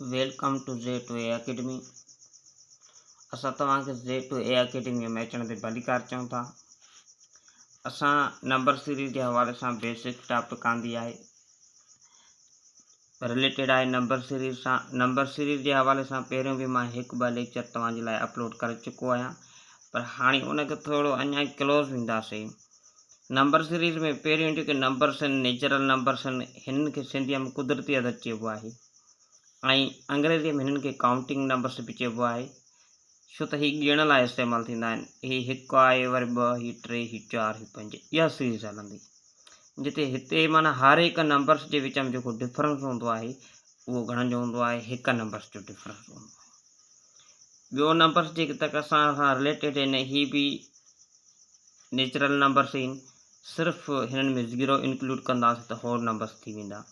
Welcome to Z two A academy. اسان توهان کي زيڊ ٽو اي اڪيڊمي ۾ اچڻ تي ڀليڪار چئون ٿا. اسان نمبر سيريز جي حوالي سان بيسڪ ٽاپڪ آندي آهي، رليٽيڊ آهي نمبر سيريز سان. نمبر سيريز جي حوالي سان پهريون به مان هڪ ٻه ليڪچر توهان جي لاء اپلوڊ ڪري چڪو آهيان، پر هاڻي ان کي ٿورو اڃا ڪلوز وينداسين. نمبر سيريز ۾ پهريون جيڪي نمبرس آهن، نيچرل نمبرس آهن، هنن کي سنڌيء ۾ قدرتي عدد چئبو آهي ۽ انگريزيء ۾ هنن کي ڪائونٽنگ نمبرس به چئبو آهي، ڇو ته هي ڳڻڻ لاء استعمال ٿيندا آهن. هي هڪ آهي، وري ٻه، هي ٽي، هي چار، هي پنج، اها سيريز هلندي، جتي هتي معنيٰ هر هڪ نمبرس جي وچ ۾ جيڪو ڊفرنس هوندو آهي اهو گهڻن جو هوندو آهي؟ هڪ نمبرس جو ڊفرنس هوندو آهي. ٻيو نمبرس جيڪي تڪ اسان سان رليٽيڊ آهن، هي به نيچرل نمبرس آهن، صرف هنن ۾ زيرو انڪلوڊ ڪنداسين ته هول نمبرس ٿي ويندا.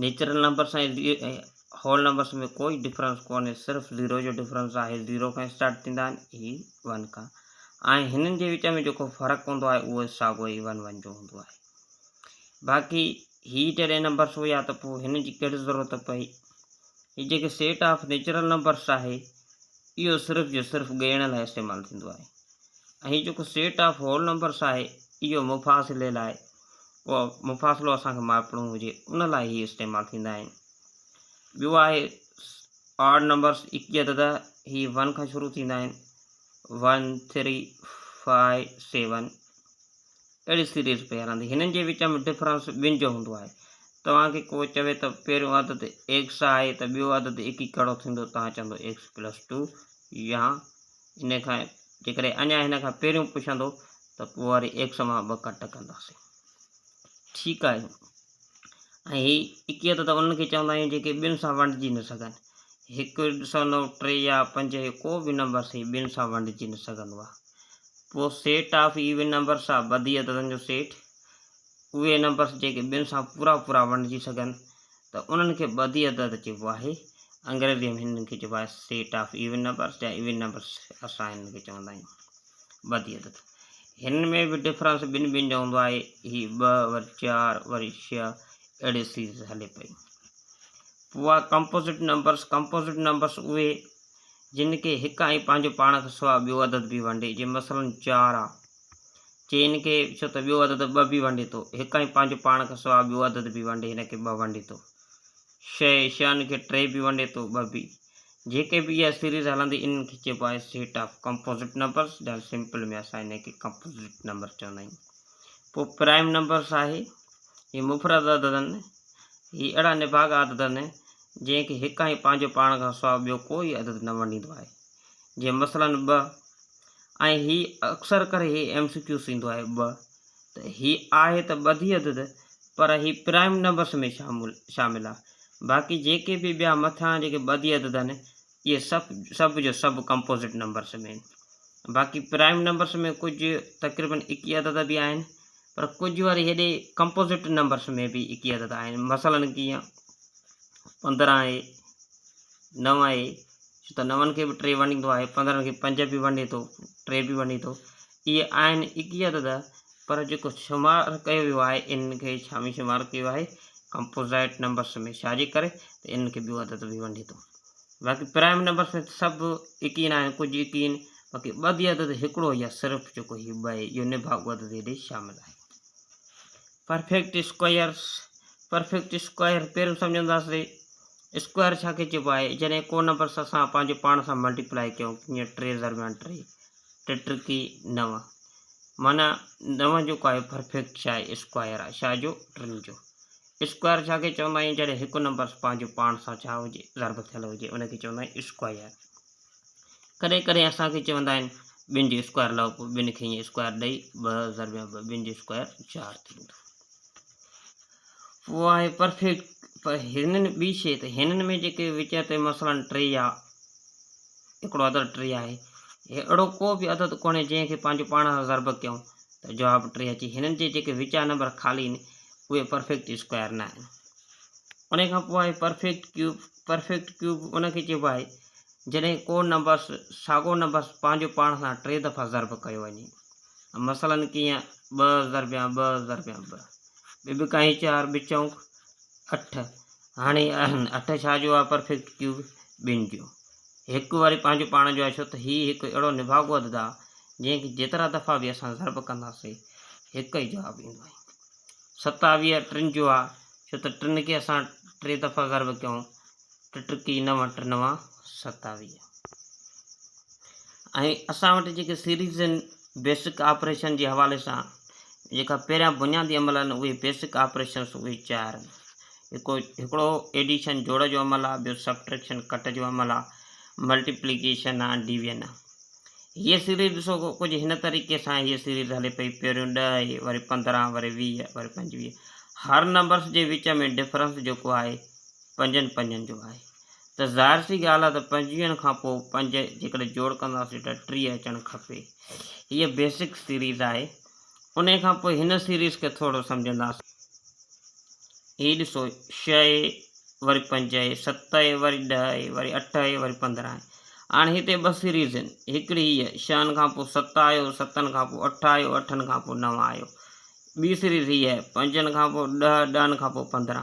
نيچرل نمبرس ۽ هول نمبرس ۾ ڪوئي ڊفرنس ڪونهي، صرف زيرو جو ڊفرنس آهي. زيرو کان اسٽارٽ ٿيندا آهن، هي ون کان، ۽ هنن جي وچ ۾ جيڪو فرق هوندو آهي اهو ساڳو ئي ون ون جو هوندو آهي. باقي هي جڏهن نمبرس هيا ته پوء هن جي ڪهڙي ضرورت پئي؟ هي جيڪي سيٽ آف نيچرل نمبرس آهي اهو صرف جو صرف ڳڻڻ لاء استعمال ٿيندو آهي، ۽ هي جيڪو سيٽ آف هول نمبرس آهي اهو مفاصلي لاء، ڪو مفاصلو اسان کي ماپڻو هجي ان لاء هي استعمال ٿيندا آهن. ٻيو آهي آڊ نمبرس، ايڪيهه عدد، هي ون کان شروع ٿيندا آهن، ون ٿري فائيو سيون اهڙي سيريز پئي هلندي. هنن جي وچ ۾ ڊفرنس ٻن جو هوندو آهي. توهان کي ڪو چوي ته پهريون عدد ايڪس آهي ته ٻيو عدد ايڪي ڪهڙو ٿيندو، توهان چوندو ايڪس پلس ٽو، يا ان کان جيڪڏهن اڃا هن کان پهريون پڇندو ته پوء وري ايڪس مان ٻه ڪٽ ڪنداسين. ٺيڪ آهي. ۽ هي ايڪي عدد انهن کي چوندا آهيون جيڪي ٻن سان ونڊجي نه سگهن. هڪ ڏسندو ٽي يا پنج، هي ڪو به نمبر سهي ٻن سان ونڊجي نه سگهندو آهي. پوء سيٽ آف ايون نمبرس آ ٻڌي عددن جو سيٽ، اهي نمبرس جيڪي ٻن سان پورا پورا ونڊجي سگهن ته انهن کي ٻڌي عدد چئبو آهي. انگريزيء ۾ هنن کي چئبو آهي سيٽ آف ايون نمبرس يا ايون نمبرس اسان هنن کي چوندا آهيون ٻڌي عدد. هنن ۾ به ڊفرنس ٻن ٻن جو هوندو آهي، هي ٻه وري چار وري ڇهه اهڙي سيريز هلي پئي. پوء آ ڪمپوزٽ نمبرس، ڪمپوزٽ نمبرس اهي جن کي هڪ ۽ پنهنجو پاڻ کان سواء ٻيو عدد به ونڊي، جيئن مثلاً چار آ، چئن کي ڇو ته ٻيو عدد ٻه به ونڊي ٿو، هڪ ۽ پنهنجو پاڻ کان سواء ٻيو عدد به ونڊي هن کي ٻه ونڊي ٿو، ڇهه، ڇهن کي ٽي به ونڊي ٿو، ٻه به. جيڪي به اها سيريز هلندي انهن کي چئبو آهي سيٽ آف ڪمپوزٽ نمبرس يا سمپل ۾ اسان انهن کي ڪمپوزٽ نمبر چوندا آهيون. پوء پرائم نمبرس آهي، هي مفرد عدد آهن، هي اهڙا نڀاڳا عدد آهن جنهن کي هڪ ۽ پنهنجو پاڻ کان سواء ٻيو ڪو ئي عدد نه ونڊيندو آهي، جيئن مثلاً ٻه، ۽ هي اڪثر ڪري هي ايم سي ڪيوز ايندو آهي ٻه ته هي آهي ته ٻڌي عدد پر هي پرائم نمبرس ۾ شامل شامل آهي، باقي جيڪي به ٻيا مٿان جيڪي ٻڌي عدد آهن اهي سڀ سڀ جو سڀ ڪمپوزٽ نمبرس ۾ آهن. باقي پرائم نمبرس ۾ ڪجهه تقريبن ايڪيهه عدد به آهن، پر ڪجهه وري هيڏي ڪمپوزٽ نمبرس ۾ به ايڪيهه عدد آهن. مثلاً ڪيئن 15 آهي، نو آهي، ڇو ته نون کي به ٽي ونڊيندو آهي، 15 کي پنج به ونڊي ٿو، ٽي به ونڊي ٿو. اهي آهن ايڪيهه عدد، پر جيڪو شمار ڪيو ويو آهي انهن کي ڇا ۾ شمار ڪيو آهي؟ ڪمپوزائٽ نمبرس ۾. ڇا جي ڪري ته انهن کي ٻيو عدد به ونڊي ٿو. باقي پرائم نمبرس ۾ سڀ ايڪيهه آهن، ڪجهه ايڪيهه، باقي ٻڌي عدد هڪڙو يا صرف جيڪو هي ٻه آهي، اهو نڀاڳو عدد هيڏي شامل آهي. پرفيڪٽ اسڪوائرس، پرفيڪٽ اسڪوائر پهريون سمجهنداسين اسڪوائر ڇا کي چئبو آهي. جڏهن ڪو نمبر اسان پنهنجو پاڻ سان ملٽيپلائي ڪيون، جيئن ٽي ضربيان ٽي، ٽي ٽرڪي نو، معنيٰ نو جيڪو آهي پرفيڪٽ ڇا آهي؟ اسڪوائر آهي. ڇا جو؟ ٽن جو. اسڪوائر ڇا کي چوندا آهيون؟ جڏهن هڪ نمبر پنهنجو پاڻ سان ڇا هجي؟ ضرب ٿيل هجي، ان کي چوندا آهيون اسڪوائر. ڪڏهن ڪڏهن اسان کي چوندا آهن ٻن جو اسڪوائر لهو، پوء ٻن کي ائين اسڪوائر ڏئي ٻه ضربيان ٻه، ٻن جو اسڪوائر چار ٿيندو. پوء آهي پرفيڪٽ، پر هنن ٻي شيء ته هنن ۾ جيڪي وچ تي مثلاً ٽي آ، هڪڙو عدد ٽي آهي، هي اهڙو ڪو به عدد ڪونهي جنهن کي پنهنجو پاڻ سان ضرب ڪيون ته جواب ٽي اچي. هنن جي جيڪي وچان نمبر خالي آهن اهي پرفيڪٽ اسڪوائر نه آهن. ان کان پوء آهي پرفيڪٽ ڪيوب. پرفيڪٽ ڪيوب ان کي چئبو آهي جڏهن ڪو نمبر ساڳو نمبر پنهنجو پاڻ سان ٽي دفعا ضرب ڪيو وڃي. مثلاً ڪيئن ٻه ضربيان ٻه ضربيان ٻه، ٻه ٻه ڪاهي چار، ٻه چونڪ اٺ، هاڻي اٺ ڇا جو آهي پرفيڪٽ ڪيوب؟ ٻن جو. هڪ وري پنهنجو پاڻ جو آهي، ڇو ته هي هڪ اهڙو نڀاڳو عدد آهي جنهن کي جيترا دفعا به اسان ضرب ڪنداسين هڪ ئي جواب ايندو آهي. 27 ٽن جو آهي، ڇو ته ٽن کي اسان ٽي دفعا ضرب ڪيون، ٽي ٽڪي نو، ٽي نو 27. ۽ اسان وٽ جيڪي سيريز آهن بيسڪ آپريشن جي حوالي سان جيڪا پهريان بنيادي عمل آهن اهي بيسڪ آپريشنس اهي چار آهن. هڪ هڪڙو ايڊيشن جوڙ جو عمل آهي، ٻيو سبٽريڪشن ڪٽ جو عمل آهي، ملٽيپليڪيشن آهي، ڊويزن آهي. هيء سيريز ڏسو ڪجهه هن طريقي سان هيء سيريز هلي پئي، پهريون 10 آهي، وري 15، وري 20، وري 25. هر نمبرس جي وچ ۾ ڊفرنس جيڪو آهي پنجن پنجن جو آهي، ته ظاهر سي ڳالهه آهي ته پنجويهن کان پوء پنج جيڪڏهن جوڙ ڪنداسين ته 30 اچڻ کپي. هيء بيسڪ سيريز آهي. انهيء کان پوء هن سيريز کي ٿورو سمجهنداسين. هي ڏسو ڇهه اي وري پنج اي، ست اي وري 10 اي، وري اٺ اي وري 15 اي. هاڻي هتي ٻه سيريز آهن، هڪڙي هيء ڇهن کان پوء ست آيو، ستن کان پوء اٺ آيو، اٺن کان پوء نو آيو. ٻي سيريز هيء آهي، پنجن کان پوء 10، ڏهن کان پوء 15.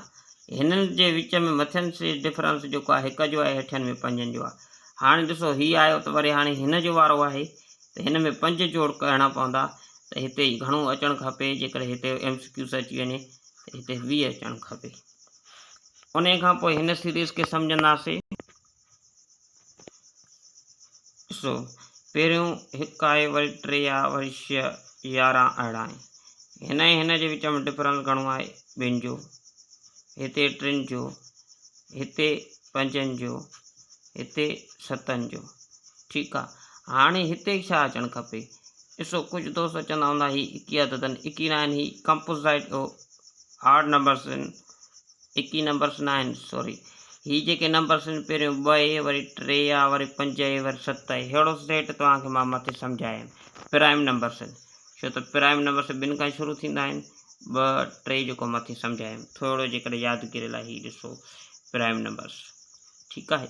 هنن جي وچ ۾ مٿين سي ڊفرنس جيڪو آهي هڪ جو آهي، هيٺين ۾ پنجن جو آهي. هاڻي ڏسو هي آيو ته وري هاڻي هن جو وارو آهي ته هن ۾ پنج جوڙ ڪرڻا پوندا ته هتي گهڻو اچڻ کپي، جيڪڏهن هتي ايم سي ڪيوز اچي وڃي ته هتي 20 اچڻ کپي. انهي کان پوء هن سيريز کي سمجهنداسين. ڏسو پهريون هڪ آهي، وري ٽي آهي، وري ڇهه، 11، 18 آهي. هن ۽ هن جي وچ ۾ ڊفرنس گهڻو آهي؟ ٻن جو، هتي ٽن جو، هتي پنجن جو، هتي ستن جو. ٺيڪ آ، هاڻي هتي ڇا اچڻ کپي؟ ڏسو ڪجهه دوست چوندا هوندا هي اڪي عدد آهن، اڪي نه آهن، هي ڪمپوزائٽ آڊ نمبرس آهن، اڪي نمبرس نه آهن، سوري. هي جيڪي نمبرس آهن پهريون ٻه اي، وري ٽي آ، وري پنج اي، وري ست اي، ههڙو سيٽ توهان کي مان مٿي سمجهايم. پرائم نمبرس آهن، ڇو ته پرائم نمبرس ٻن کان شروع ٿيندا آهن، ٻه ٽي جيڪو مٿي سمجهايم. ٿورو جيڪڏهن يادگيري لاء هي ڏسو پرائم نمبرس. ٺيڪ آهي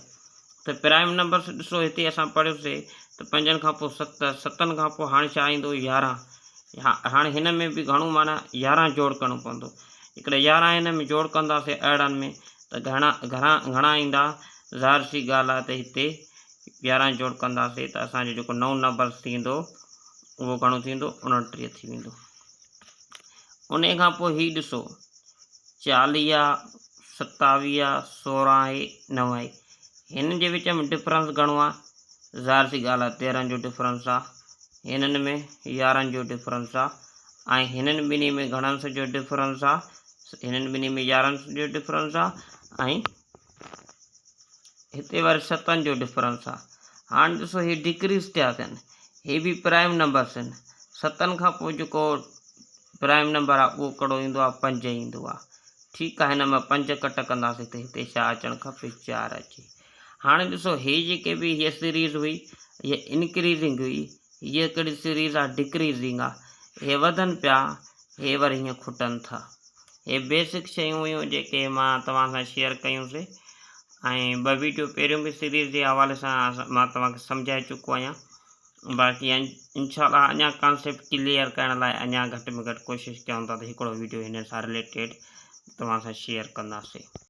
ته پرائم نمبرس ڏسو هتي اسان پڙهيوسي ته پنجن کان پوء ست، ستن کان پوء هاڻي ڇا ايندو؟ 11. هاڻي هن ۾ به گهڻو معنيٰ 11 جوڙ ڪرڻو پوندو. جيڪڏهن 11 هن ۾ جوڙ ڪنداسي 18 ۾ ته گهڻا گهڻا گهڻا ايندا؟ ظاهر سي ڳالهه آهي ته هتي 11 جوڙ ڪنداسي ته اسانجو جيڪو نئون نمبر ٿيندو اهو گهڻو ٿيندو؟ 29 ٿي ويندو. انهي کان پوء هي ڏسو 40، 27، 16 آهي، نو آهي. هنن جي وچ ۾ ڊفرنس گهڻو آهي؟ ظاهر سي ڳالهه آهي 13 جو ڊفرنس آهي، هنن ۾ 11 جو ڊفرنس آهي، ۽ هنن ٻنهي ۾ گهڻن جو ڊفرنس آهي؟ هنن ٻنهي ۾ 11 جو ڊفرنس آهي، ۽ هتي وري ستن جو ڊفرنس آهي. هاڻي ڏسو هي ڊڪريز ٿيا ٿين، هي به پرائم نمبرس آهن. ستن کان پوء جيڪو پرائم نمبر آهي اهو ڪهڙو ايندو آهي؟ پنج ايندو آهي. ٺيڪ آهي، هن مان پنج ڪٽ ڪنداسين ته هتي ڇا اچڻ کپي؟ چار اچي. هاڻي ڏسو هي جيڪي به هيء سيريز هئي هيء انڪريزنگ هئي، هيء ڪهڙي سيريز آهي؟ ڊڪريزنگ آهي. هي وڌن پيا، هي وري هيئن کٽن ٿا. هي بيسڪ شيون هيون جيڪي مان توهان سان شيئر ڪيون سي، ۽ ٻه ويڊيو پهريون به سيريز جي حوالي سان مان توهان کي سمجهائي چڪو آهيان. باقي انشاء الله اڃا ڪانسيپٽ ڪليئر ڪرڻ لاء اڃا گهٽ ۾ گهٽ ڪوشش ڪيون ٿا ته هڪڙو ويڊيو هن سان رليٽيڊ توهان سان شيئر ڪنداسين.